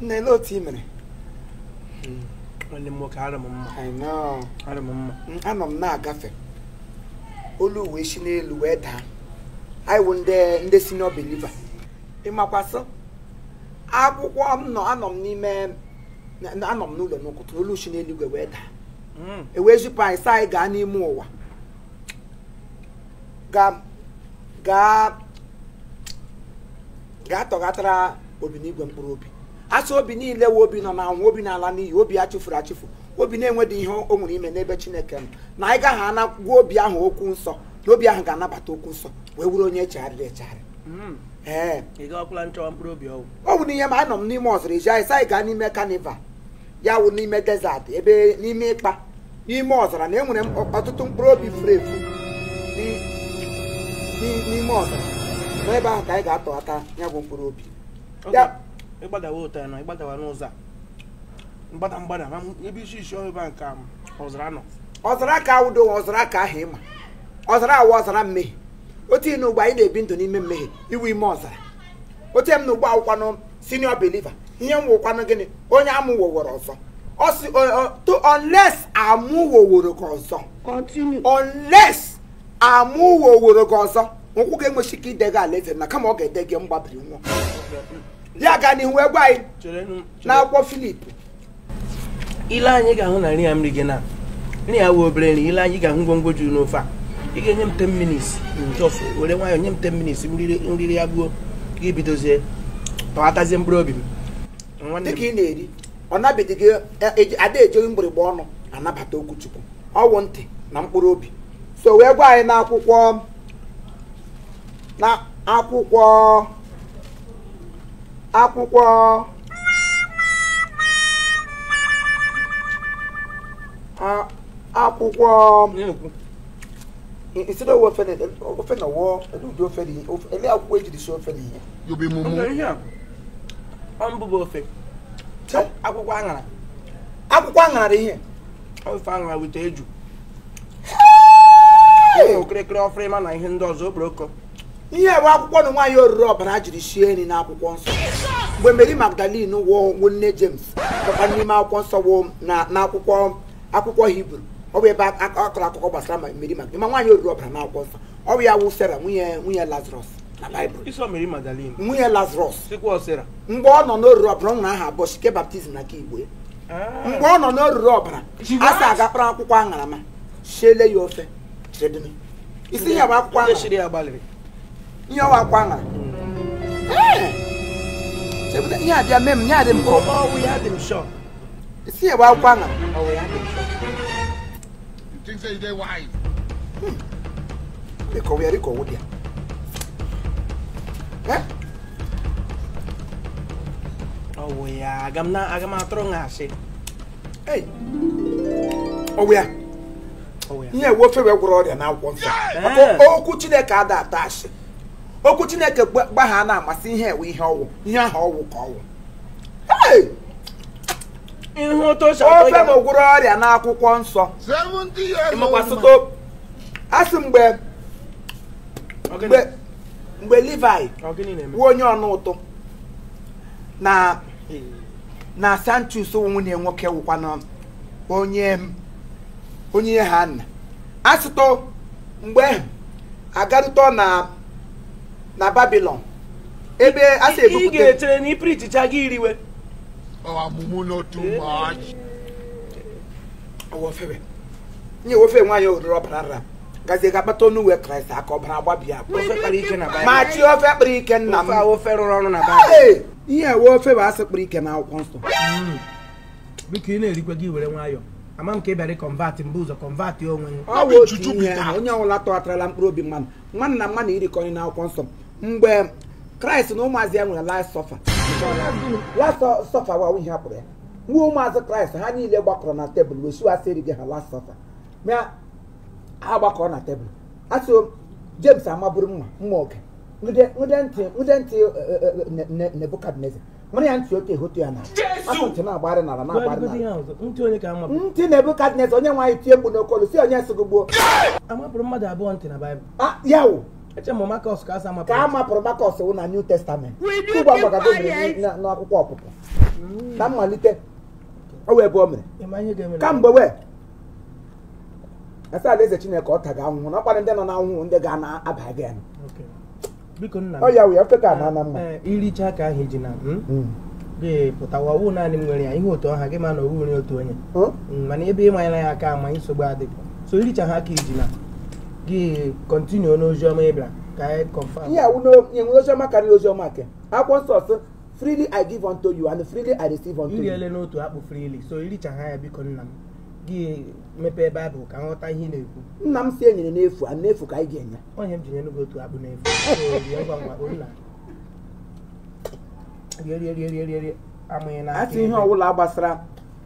Nne, ele otu ị mere? Nwanne m nwoke, ara m mma. I know. Ara m mma. Anọ m na-agafe. Olu wee si n'elu wee daa. Anyị wụ ndị senior believer. Ịmakwasị akwụkwọ m nọ, anọ m n'ime, anọ m n'ụlọ n'ụtụtụ, olu si n'eluigwe wee daa. E wee zipụ anyị sị anyị gaa n'ime ụwa. Gaa tọghatara obi n'igwe mkpụrụ obi. Asị obi niile wụ obi nọ n'anwụ, obi na-ala n'iyi, obi a chụfuru achụfu, obi na-enwedị ihe o nwere ime n'ebe Chineke nọ. Na anyị gaghị ana gwa obi ahụ okwu nsọ, na obi ahụ ga-anabata okwu nsọ wee wuru onye echegharịrị echegharị. Ee. Ị gawakwala nchọwa mkpụrụ obi ọwụ? Ọ bụ n'ihe ma anọ m n'ime ọzara eji anyị sị anyị gaa n'ime carnival, ya wụ n'ime desert, ebe n'ime ịkpa, n'ime ọzara na enwere ọtụtụ mkpụrụ obi furu efu n'ime ọzara. N'ebe ahụ ka anyị ga-atọghata ya bụ mkpụrụ obi. Ịgbadawa ụtọ ya nọ, ịgbadawa n'ụzọ a. Mgbada mgbada, ma ebe isi isi ọrụ ebe a nke ọzara nọ. Ọzara ka awụdo, ọzara ka ahụ ịma. Ọzara awụ ọzara mmehie. Otu ihe n'ugbo anyị na-ebi ndụ n'ime mmehie, iwu ime ọzara. Otu m n'ugbo awụkwanụ senior believer. Ihe m wụkwanụ gịnị? Onye amụwoworo ọzọ. Ọ sị, to unless amụwoworo gị ọzọ. Continue. Unless amụwoworo gị ọzọ, nkwụ ga-enwechi ike ide gị alaeze na kama ọ ga-ede gị mgbabiri nwụọ. Ya gaa n'ihu egwu anyị n'akwụkwọ Filip. Ile anyị ga-ahụ na nri ya m gị na nri ya wụ obere nri, ile anyị ga-ahụ ngwongwo juru n'ofe a. Ị ga-enye m 10 minutes, just were nwayọọ nye m 10 minutes, nriri ya gbuo, gị bidozie tọghatazie mkpụrụ obi m. Dịka ị na-eri, ọ nabedị gị ada ejeghị mgbịrịgba ọnụ anabata okwu Chukwu. Ọwụ ntị na mkpụrụ obi. So wee gwa anyị n'akwụkwọ akwụkwọ instead of ofe na wọ ụdị ofe dị ele akwụkwọ ejiri si ofe na ihe. You be mumu. Ọ mbụ ofe. Akwụkwọ aṅara. Akwụkwọ aṅara ihe. Ofe aṅara wite eju. Okirikiri ọfịrịma na ihe ndị ọzọ okporoko. Ihe bụ akwụkwọ na nwaanyị oruru ọbara jiri sie nri n'akwụkwọ nsọ. Mgbe Mary Magdalene wụ nne James bụkwa n'ime akwụkwọ nsọ wụ na akwụkwọ Hibru. Ọ bụ ebe akọrọ akụkọ gbasara Mary Magdalene. Ma nwaanyị oruru ọbara n'akwụkwọ nsọ. Ọ bụ ya wụ Sera nwunye Lazarus na Baịbụl. Ịsọ Mary Magdalene. Nwunye Lazarus. Sikwa Sera. Mgbe ọ nọ n'oruru ọbara ọ nwere aha abụọ, Shike baptizim na nke Igbo. Mgbe ọ nọ n'oruru ọbara, a sị agakpara akwụkwọ aṅara ma siele ya ofe. Isi ya bụ akwụkwọ aṅara. Ihe ọwa akwụkwọ aṅara. Ihe abịa mee m, ihe adị m ka ọ ya dị m sure. Isi ya bụ akwụkwọ aṅara. Ọ ya dị m sure. You think say you dey wise? Dịka ọ ya dịka ọwụ dị ya. Ọ ya aga m atụrụ nha asị. Ei. Ọ ya. Ihe ewu ofe wee gwọrọ ọrịa n'akwụkwọ nsọ. Maka okwu Chineke ada ata asị. Okwu Chineke gbagha na-amasị ihe ewe ihe ọwụ, ihe ahụ ọwụ ka ọwụ. Ofe ma gwọrọ ọrịa n'akwụkwọ nsọ. Asị mgbe Levi wụ onye ọnụ ụtụ na Sanchus nwunye nwoke wụkwana onye ha nna. Asịtọ mgbe agarutọ na Babylon ebe a sị ebupụta. Ị ga-echere na iprichicha gị iriwe. Mumu not too much. Ọwọ febe. Nye ofe nwaanyị oruru ọbara ra. Gazie ga-akpata onu wee Kraịst aka ọbara agbabia. Ofe kpara ike na Baịbụl. Ma chi ofe kpara ike nna m. Ofe ofe rụrụ ọrụ na Baịbụl. Ihe ewe ofe bụ asị kpara ike n'akwụkwọ nsọ. Biko ị na-erikwe gị were nwayọọ. Ama m ka ị bịara kọnvat mbụ ụzọ kọnvat onwe gị. Ọ bụ otu ihe ahụ onye ọbụla tọghatara mkpụrụ obi mmadụ. Mmadụ na mmadụ irikọ nri n'akwụkwọ nsọ. Mgbe Kraịst na ụmụazị ya nwere last supper. Last supper wa ihe a kpọrọ ya. Nwa ụmụazị Kraịst ha niile gbakọrọ na tebụl wee siwa asị erighị ha last supper. Ma ha gbakọrọ na tebụl. Asị James amaburu mma oge. Nwude ntị Nebukadneza. Mara ya ntị otu ehotu ya na. Asụ ntị na-agbagharị n'ala na-agbagharị n'ala. Ntị onye ka amaburu? Ntị Nebukadneza onye nwaanyị tie mkpu n'okolu si onye sị gị gbuo. Amapụrụ mmadụ abụọ ntị na Baịbụl. Ya wụ. Eche m Makọs ka asa mapụrụ. Ka a mapụrụ Makọs wụ na New Testament. Ugbu a gbagago mere n'akwụkwọ ọpụpụ. Na mmalite o wee bụ o mere. Kamgbe wee asa alaeze Chineke ọ taga ahụhụ na ọkparị ndị nọ n'ahụhụ ndị ga na-aba gị. Biko nna m. Ọ ya wụ ya ka na ana mma. Iricha ka ahụ iji na gị pụtawa wụ naanị m nwere ya ihe otu ọha gị ma na owu nwere otu onye. Mana ebe ịmanyela ya aka ama nsogbu adịghị. So iricha ha aka iji na gị kọntinue n'ozi ọma ị bịara ka anyị kọnfam. Ihe awụ na ozi ọma karịrị ozi ọma ke. Akwụkwọ nsọ sị freely I give unto you and freely I receive unto you. Iriele n'otu akpụ freely so iricha ha ya biko nna m. Gị mepee Baịbụl ka nghọta ihe ị na-ekwu. Nna m si enyere n'efu a n'efu ka anyị ga-enye. Onye m ji nyere gị otu akpụ n'efu. Ngwa ngwa nna. Rie rie rie rie amụghị na. Asị ihe ọbụla gbasara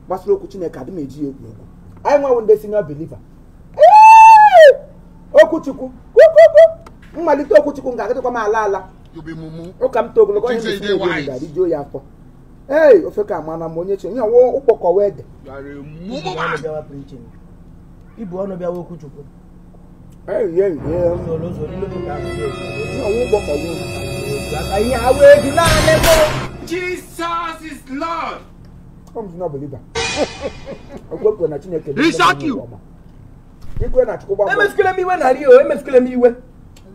okwu Chineke adị m eji ya egwu egwu. Anyị nwewo ndị senior believer. Okwuchukwu mmalite okwuchukwu m ga-agịdịkwa m ala ala. Ụka m too ogologo onye m ga-arijuo ya afọ. Ee, ofe ka ama na m onye chi onye ọwụ ụkpọkọwa ede. Ibu ọnụ bịawa okwuchukwu. Jesus is Lord. I'm not believer. Okwu na Chineke. He shock you. Ikwe na Chukwu gbagbo. Emefukwele m iwe na rio, emefukwele m iwe.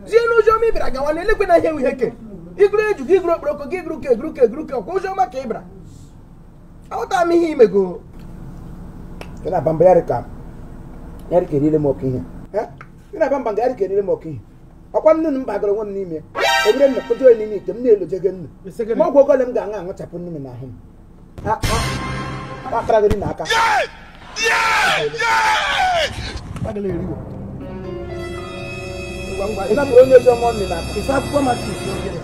Zie n'ụzọ ọma ị bịara gawa na elekwe na ihe ihe ke. Iguru eju gị iguru okporoko gị iguru ke eguru ke eguru ke ọkwa ụzọ ọma ka ị bịara. Aghọtara m ihe imego. Ị na-aba mba ya ka erire m ọkụ ihe. Ị na-aba mba nga ya ka erire m ọkụ ihe. Ọkwa nnu m bagara onwe m n'ime. Ewere m kpojuo ya n'ime ite m na-elojege nnu. Ma ọgwụ ogole m ga-aṅụ aṅụchapụ nnu m n'ahụ m. Akara gị n'aka. Ịsa akwụkwọ Matiu si ogene.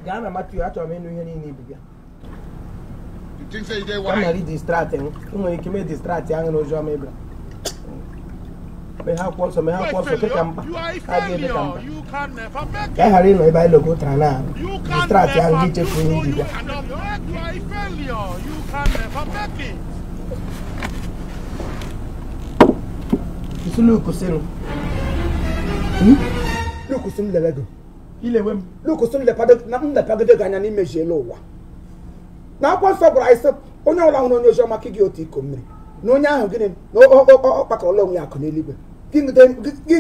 Gaa na Matiu, achọrọ m ịnụ ihe niile ibu bịa. Ka m ghara idistrati m, ị nwere ike mee distrati ahụ n'ozi ọma ịbịara. Meghe akwụkwọ nsọ, meghe akwụkwọ nsọ, ka mkpa. A ga-ebe ka mkpa. Ka anyị ghara ịnọ ebe anyị logotara na distrati ahụ gị chefuo ihe iji bịa. Luke sịnụ. Luke sị m lere gị. Ilewe m. Luke sị m lepagide gị anya n'imeziela ụwa. Na akwụkwọ nsọ gwara anyị sị onye ọbụla hụrụ onye ozi ọma gị otu iko mmiri na onye ahụ gịnị na ọ kpakọrọla onwe ya akụ n'eluigwe. Gị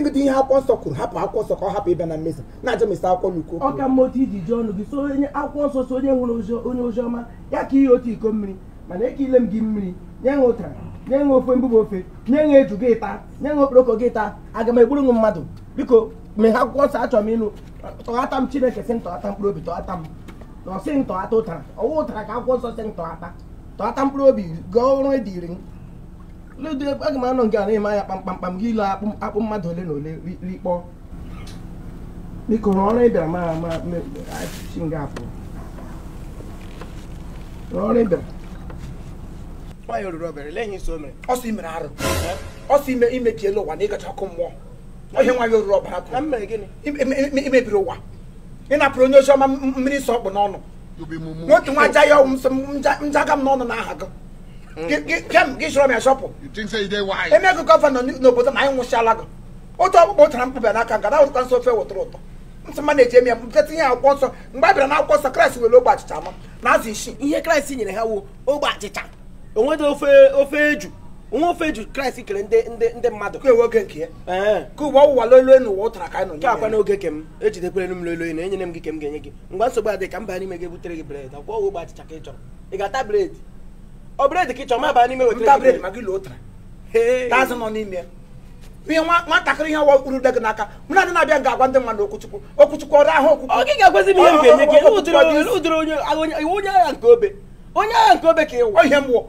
ngide ihe akwụkwọ nsọ kwuru hapụ akwụkwọ nsọ ka ọ hapụ ịbịa na mmezu na-ajụ m isi akwụkwọ Luke. Ọ ka mma otu iji ji ọnụ gị so onye akwụkwọ nsọ so onye hụrụ onye ozi ọma ya ka ihe otu iko mmiri mana ekile m gị mmiri nye ha ụtara nye ha ofe mbuba ofe nye ha eju gị taa nye ha okporoko gị taa aga m egburu m mmadụ biko meghe akwụkwọ nsọ achọrọ m ịnụ tọghata m Chineke sị m tọghata mkpụrụ obi tọghata m na ọ sị m tọghata ụtara ọwụ ụtara ka akwụkwọ nsọ sị m tọghata tọghata mkpụrụ obi gụọ ọrụ ediri m aga m anọ nke a na-eme anya kpamkpamkpam gị ile akpụ mmadụ ole na ole rikpọọ biko rụọ ọrụ ị bịara ma chi nga afọ rụọ ọrụ ị bịara. Nwaanyị ruru obere lee ihe isi o mere. Ọsọ imere arụ. Ọsọ ime imebiela ụwa na ịgacha ọkụ mmụọ. Ihe nwaanyị ruru ọbara kwuru. Na m mere gịnị? Imebiri ụwa. Ị napụrụ onye ozi ọma mmiri nsọ ọkpụ n'ọnụ. N'otu nwa aja ya ọwụ m njaga m n'ọnụ n'aha gị. Gị chọrọ m ya shọpụ. Eme gị gọvanọ n'obodo na anyị nwụsịala gị. Otu ọkpụkpọ ụtara mkpụbịa n'aka nga na ụtụkwa nsọ ofe wụtụrụ ụtọ. Nsọ mma na-eji eme ya nketa ihe akwụkwọ nsọ mgbe a bịara n'akwụkwọ nsọ Kraịst were ogbe achịcha anọ na azụ isii. Ihe Kraịst nyere ha wụ ogbe achịcha. Onwede ofe eju onwe ofe eju Kraịst kere ndị mmadụ ka ewe oge nke ya ka ụwa ụwa lolu enu ụwa ụtara ka anyị nọ nke akwa n'oge ke m ejidekwere m lolu enu enyere m gị ke m ga-enye gị ngwa nsogbu adị ka m baa n'ime gị butere gị bred akwụkwọ ogbe achịcha ka ị chọrọ ị ga-ata bred ọ bred ka ị chọrọ ma baa n'ime wetara gị bred ma gị lụọ ụtara tazụ nọ n'ime ya ihe nwatakịrị ihe ọwa uru dị gị n'aka mụ na ndị na-abịa ga-agwa ndị mmadụ okwuchukwu okwuchukwu ọrụ ahụ okwukwu ọ gị ga-agwazi m ihe m ga-enye gị ụdịrị onye agha nke obe onye agha nke obe ka ị wụ ihe m wụ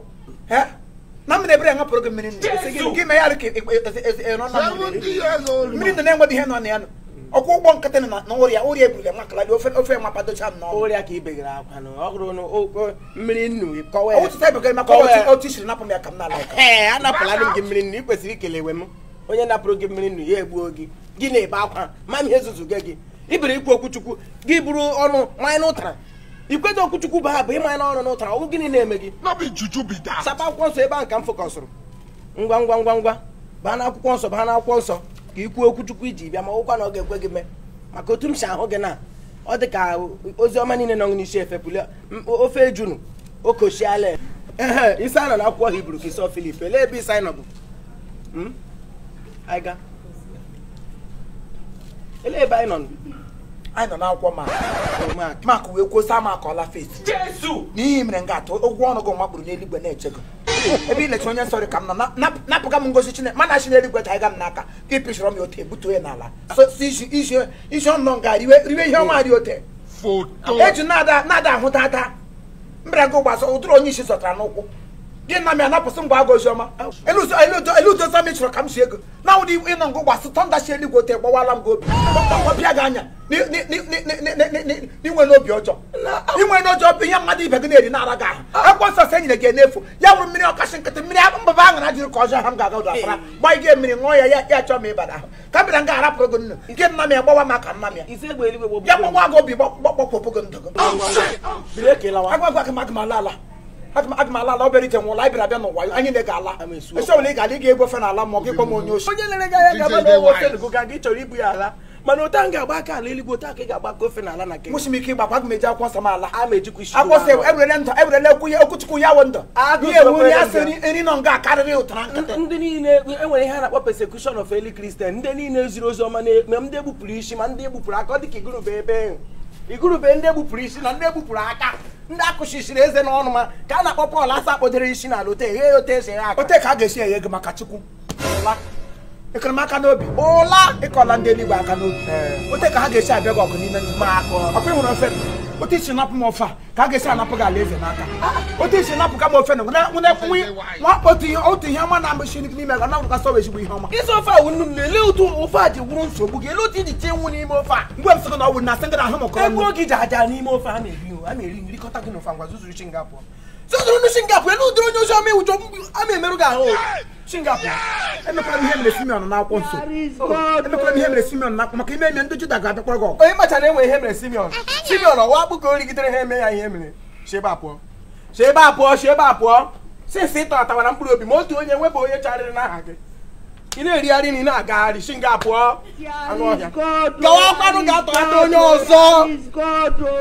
na mmiri ebere ṅapụrụ gị mmiri nnu gị mee ya ka mmiri nnu na-enweghị ihe nọ na ya nụ ọkwụ ụgbọ nkịtị na ụrịa ụrịa ebule makala dị ofe mapadocha m n'ọnụ ụrịa ka ibegara akwa na ọ hụrụ na mmiri nnu kọwa ya ụtụtụ ebegara maka otu isiri napụ m ya ka m na-ala ee anapụla m gị mmiri nnu ị kwesịrị ikele ewe m onye napụrụ gị mmiri nnu ya egbuo gị gị na-ebe akwa ma m ihe zuzuge gị ibere ikwu okwuchukwu gị buru ọnụ mmanya n'ụtara ikwedo okwuchukwu bụ ha bụ ịmanya n'ọnụ n'ụtara ọwụ gịnị na-eme gị sapa akwụkwọ nsọ ebe ahụ ka m fọkọsụrụ ngwa ngwa ngwa ngwa baa n'akwụkwọ nsọ baa n'akwụkwọ nsọ ka ikwu okwuchukwu iji bịa ma ọwụkwa na ọ ga-ekwe gị mee. Maka otu m si ahụ gị na ọ dị ka ozi ọma niile nọ n'isi efepụla ofe ejunu okoshiala. Ehe, isi anyị nọ n'akwụkwọ Hibru ka isi Filip. Elee ebe isi anyị nọ bụ? Anyị ga. Elee ebe anyị nọ? Anyị nọ n'akwụkwọ Mak. Mak wee kwuo sị ama akọla fesi. Jesu! N'ihi mere nga atụ ụgwọ ọnụ gị makpụrụ n'eluigwe na-eche gị. Ebe ilecha onye nsọ dị ka m nọ napụga m ngozi Chineke mana chi n'eluigwe ka anyị ga m n'aka ka ịpịchọrọ m ya ote ebutuo ya n'ala. So isi ọnụ nga riwe ihe ọma ri ote. Eju na-ada ahụta ata. Mbịara gị gbasa ụdịrị onye isi zọtara n'ụkwụ. Gị nna m ya napụsị ngwa agụ oziọma. Elu udo m chọrọ ka m si ego. Na ụdị ịnọ ngụ gbasị tọnda si eluigwe ote gbawala m gị obi. Gbapịa gị anya n'inwe n'obi ọjọọ. Inwe n'ọjọọ ihe mmadụ ibe gị na-eri na-ara gị ahụ. Akwụkwọ nsọ sị enyere gị n'efu. Ya wụrụ mmiri ọkasị nkịtị mmiri mbaba aṅara jiri ka ọjọọ ha m ga-aga ụdọ afara. Gbaa ige mmiri ṅụọ ya ya chọọ m ịbada ahụ. Ka bịara nga arapụrụ gị nnu. Gị nna m ya gbawa m aka nna m ya. Ya gbawa gị obi gbakpọpụ gị ndụ gị. Agwa gị m ala ala. Aga m ala ala obere ije nwụla anyị bịara bịa n'ụwa anyị na-ega ala. Esi ọbụla ị ga-ala ị ga-egbu ofe n'ala ma ọ gị kpọ m onye oshi. Onye lere gị anya ga-ama na ofe n'ugo ka gị chọrọ ibu ya ala. Mana otu a ga-agba aka ala eluigwe otu a ka ị ga-agba aka ofe n'ala na nke. Nwụsị m ike ịgbakwa aga m eji akwụkwọ nsọ m ala. A ma ejikwa isi. Akwụkwọ nsọ ewerele ndụ ewerele okwu ya okwuchukwu ya wụ ndụ. Ihe ewu nri asị nri nọ nga karịrị ụtara nkịtị. Ndị niile enwere ihe a na-akpọ persecution of early Christian. Ndị niile ziri ozi ọma ma ndị egbupụrụ isi ma ndị egbupụrụ aka ọ dị ka igurube ebe igurube ndị egbupụrụ isi na ndị egbupụrụ aka. Ndị akụchisiri eze n'ọnụ ma ka a na-akpọ Pọl asa akpọdere isi n'ala ote eghe ote esi eghe aka. Ote ka a ga-esi eghe gị maka Chukwu. Ekere m aka n'obi. Ụla! Ịkọla ndị eluigwe aka n'obi. Ote ka ha ga-esi abịa gị ọgụ n'ime ndụ. Ọkwa ịhụrụ ofe ote isi napụ m ofe a ka a ga-esi anapụ gị alaeze n'aka. Ote isi napụ ka m ofe na otu ihe ọma na-amụchi n'ime gị na sọ ezigbo ihe ọma. Isi ofe a wụ nnu m na-ele otu ofe a ji wụrụ nsogbu gị ele otu iji tie nwu n'ime ofe a. Mgbe m sị gị na ọ wụ na asị gị na ahụ m kọrọ ego gị ji aja n'ime ofe a na-eri a na-eri nrikọta gị n'ofe ngwa zuzuru chi nga pụọ. Zuzuru chi nga pụọ elu ụdịrị onye ozi ọma iwuchọ a na-emerụ gị ahụ. Chi nga pụọ. Emekwara m ihe mere Simeon n'akwụkwọ nsọ. Emekwara m ihe mere Simeon n'akwụkwọ maka ime eme ndị Juda ga-abịakwara gị ọgụ. Onye macha na enwe ihe mere Simeon. Simeon ọwa akpụ ka o rigidere ha eme ya ihe mere. Si ebe a pụọ. Si ebe a pụọ, si ebe a pụọ. Sinsi ị tọtawara mkpụrụ obi ma otu onye nwebụ onye charịrị n'aha gị. Ị na-erigharị na ị na-agagharị si nga pụọ. Anụ ọhịa. Gawa kwanụ ga-atọghata onye ọzọ.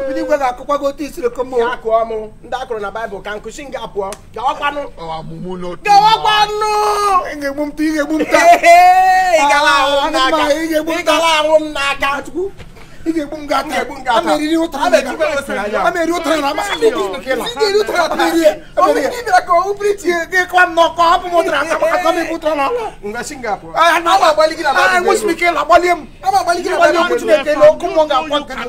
Obido igwe ga-akụkwa gị otu isiri kọmọ. Ya akụọ mụ ndị akụrụ na Baịbụl ka nkụ si nga pụọ. Gawa kwanụ. Gawa kwanụ. Ị ga-egbu m taa, ị ga-egbu m taa. Ị gala ahụ m n'aka. Ị gala ahụ m n'aka. Ị ga-egbu m gata. A na-eriri ụtara. A na-eri ụtara na amasị m. Ị ga-eri ụtara taa. Ị bịara ka ọ bụrụ iche gị kọwa m n'ọkọ hapụ m ụtara aka aka m ebu ụtara n'ala. Ngwa si nga pụọ. Ama agbalị gị na Baịbụl. Enwesị m ike ịla gbalie m. Ama agbalị gị na Gbalie Baịbụl. okwu Chineke elu ọkụ mmụọ ga-akwa nke gị.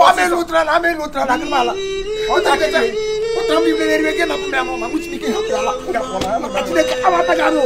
Ama elu ụtara na ama elu ụtara na adị m ala. Ụtara m ibere eriwe gị napụ m ya n'ọma nwesị m ike ịhapụ ya ala. Maka Chineke amata gị arụ.